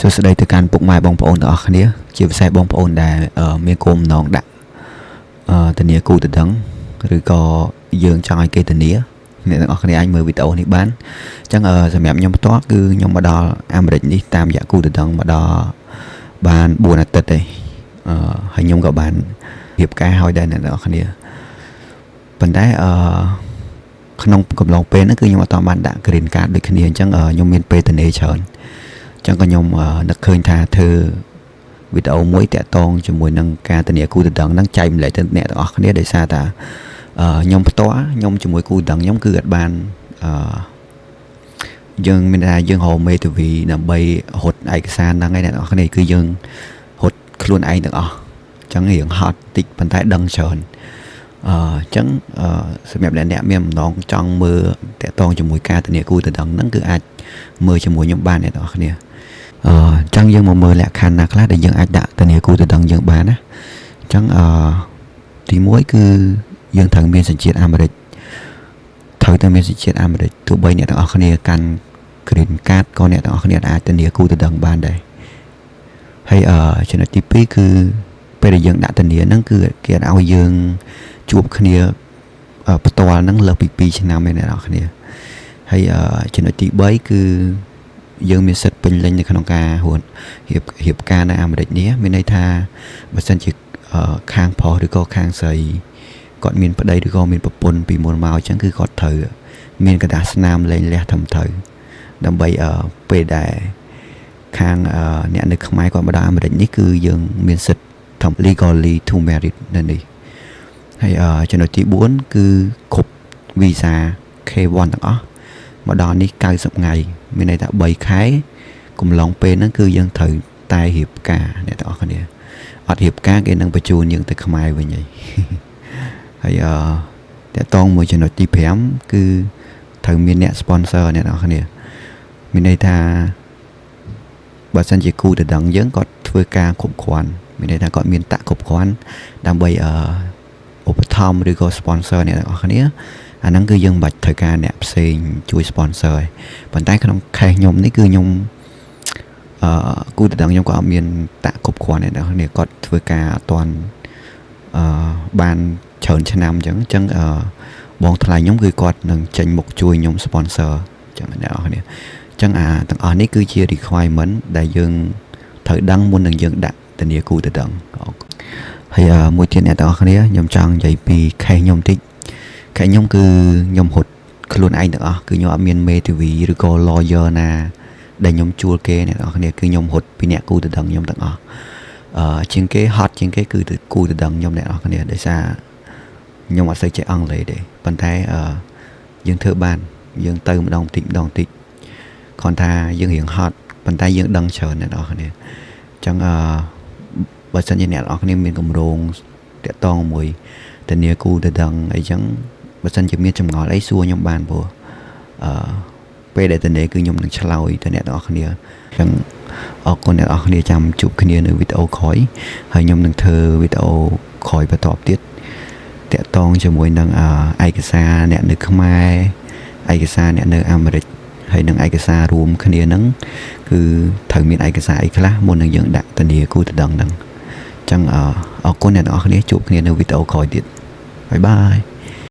សួស្តីទៅកាន់ពុកម៉ែបងប្អូនទាំងអស់គ្នាជាពិសេសបងប្អូនដែលមានគោលបំណងដាក់ធានាគូដណ្ដឹងឬក៏យើងចង់ឲ្យគេធានាអ្នកទាំងអស់គ្នាអាចមើលវីដេអូនេះបានអញ្ចឹងសម្រាប់ខ្ញុំផ្ទាល់គឺខ្ញុំមកដល់អាមេរិកនេះតាមរយៈគូដណ្ដឹងមកដល់បាន4អាទិត្យទេអឺហើយខ្ញុំក៏បានរៀបការហើយដែរអ្នកទាំងអស់គ្នាប៉ុន្តែអឺក្នុងកំឡុងពេលហ្នឹងគឺខ្ញុំអត់ទាន់បានដាក់ green card ដូចគ្នាអញ្ចឹងខ្ញុំមានពេលទំនេរច្រើនចឹងក៏ខ្ញុំនឹកឃើញថាធ្វើវីដេអូមួយតាក់ទងជាមួយនឹងការធានាគូដណ្ដឹងហ្នឹងចែករំលែកទៅអ្នកទាំងអស់គ្នាដោយសារតាខ្ញុំផ្ទាល់ខ្ញុំជាមួយគូដណ្ដឹងខ្ញុំគឺអត់បានអឺយើងមានថាយើងរកមេធាវីដើម្បីរត់ឯកសារហ្នឹងឯងអ្នកទាំងអស់គ្នាគឺយើងរត់ខ្លួនឯងទាំងអស់អញ្ចឹងរៀងហត់តិចប៉ុន្តែដឹងច្រើនអញ្ចឹងអឺសម្រាប់អ្នកអ្នកមានបំណងចង់មើលតាក់ទងជាមួយការធានាគូដណ្ដឹងហ្នឹងគឺអាចមើលជាមួយខ្ញុំបានអ្នកទាំងអស់គ្នាអឺអញ្ចឹងយើងមកមើលលក្ខខណ្ឌណាខ្លះដែលយើងអាចដាក់ធានាគូដណ្ដឹងយើងបានណាអញ្ចឹងអឺទី1គឺយើងត្រូវមានសញ្ជាតិអាមេរិកត្រូវតែមានសញ្ជាតិអាមេរិកទោះបីអ្នកទាំងអស់គ្នាកាន់ green card ក៏អ្នកទាំងអស់គ្នាអាចធានាគូដណ្ដឹងបានដែរហើយអឺចំណុចទី2គឺពេលដែលយើងដាក់ធានាហ្នឹងគឺគេអត់ឲ្យយើងជួបគ្នាផ្ទាល់ហ្នឹងលើសពី2ឆ្នាំឯអ្នកទាំងអស់គ្នាហើយចំណុចទី3គឺយើងមានសិទ្ធិពេញលេញនៅក្នុងការហួនរៀបរៀបការនៅអាមេរិកនេះមានន័យថាបើសិនជាខាងប្រុសឬក៏ខាងស្រីគាត់មានប្តីឬក៏មានប្រពន្ធពីមុនមកអញ្ចឹងគឺគាត់ត្រូវមានក្រដាសស្នាមលែងលះត្រឹមត្រូវដើម្បីពេលដែលខាងអ្នកនៅខ្មែរគាត់មកដល់អាមេរិកនេះគឺយើងមានសិទ្ធិធ្វើ legally to marry នៅនេះហើយចំណុចទី4គឺគ្រប់វីសា K1 ទាំងអស់មកដល់នេះ90ថ្ងៃមានន័យថា3ខែកំឡុងពេលហ្នឹងគឺយើងត្រូវតែរៀបការអ្នកទាំងអស់គ្នាអត់រៀបការគេនឹងបញ្ជូនយើងទៅខ្មែរវិញហីហើយអឺតាក់ទងមួយចំណុចទី5គឺត្រូវមានអ្នក sponsor អ្នកទាំងអស់គ្នាមានន័យថាបើសិនជាគូដណ្ដឹងយើងគាត់ធ្វើការគ្រប់គ្រាន់មានន័យថាគាត់មានតាក់គ្រប់គ្រាន់ដើម្បីអឺឧបត្ថម្ភឬក៏ sponsor អ្នកទាំងអស់គ្នាអាហ្នឹងគឺយើងមិនបាច់ត្រូវការអ្នកផ្សេងជួយ sponsor ឯងប៉ុន្តែក្នុង case ខ្ញុំនេះគឺខ្ញុំអឺគូដណ្ដឹងខ្ញុំក៏អត់មានតាក់គ្រប់គ្រាន់ដែរអ្នកគាត់ធ្វើការអត់ទាន់អឺបានច្រើនឆ្នាំអញ្ចឹងអញ្ចឹងអឺបងថ្លៃខ្ញុំគឺគាត់នឹងចេញមុខជួយខ្ញុំ sponsor អញ្ចឹងអ្នកនរគ្នាអញ្ចឹងអាទាំងអស់នេះគឺជា requirement ដែលយើងត្រូវដឹងមុននឹងយើងដាក់ធានាគូដណ្ដឹងហើយមួយទៀតអ្នកទាំងអស់គ្នាខ្ញុំចង់និយាយពី case ខ្ញុំតិច case ខ្ញុំគឺខ្ញុំរត់ខ្លួនឯងទាំងអស់គឺខ្ញុំអត់មានមេធាវីឬក៏ lawyer ណាដែលខ្ញុំជួលគេអ្នកទាំងអស់គ្នាគឺខ្ញុំរត់ពីអ្នកគូដណ្ដឹងខ្ញុំទាំងអស់អឺជាងគេហត់ជាងគេគឺទៅគូដណ្ដឹងខ្ញុំអ្នកទាំងអស់គ្នាដោយសារខ្ញុំអត់សូវចេះអង់គ្លេសទេប៉ុន្តែអឺយើងធ្វើបានយើងទៅម្ដងតិចម្ដងតិចគ្រាន់ថាយើងរៀងហត់ប៉ុន្តែយើងដឹងច្រើនអ្នកទាំងអស់គ្នាអញ្ចឹងអឺបើសិនជាអ្នកទាំងអស់គ្នាមានគម្រោងតាក់ទងមួយធានាគូដណ្ដឹងអីចឹងបើសិនជាមានចម្ងល់អីសួរខ្ញុំបានព្រោះអឺពេលដែលធានាគឺខ្ញុំនឹងឆ្លើយទៅអ្នកទាំងអស់គ្នាអញ្ចឹងអរគុណអ្នកទាំងអស់គ្នាចាំជួបគ្នានៅវីដេអូក្រោយហើយខ្ញុំនឹងធ្វើវីដេអូក្រោយបន្តទៀតតាក់ទងជាមួយនឹងឯកសារអ្នកនៅខ្មែរឯកសារអ្នកនៅអាមេរិកហើយនឹងឯកសាររួមគ្នាហ្នឹងគឺត្រូវមានឯកសារអីខ្លះមុននឹងយើងដាក់ធានាគូដណ្ដឹងហ្នឹងអញ្ចឹងអរគុណអ្នកទាំងអស់គ្នាជួបគ្នានៅវីដេអូក្រោយទៀត bye bye.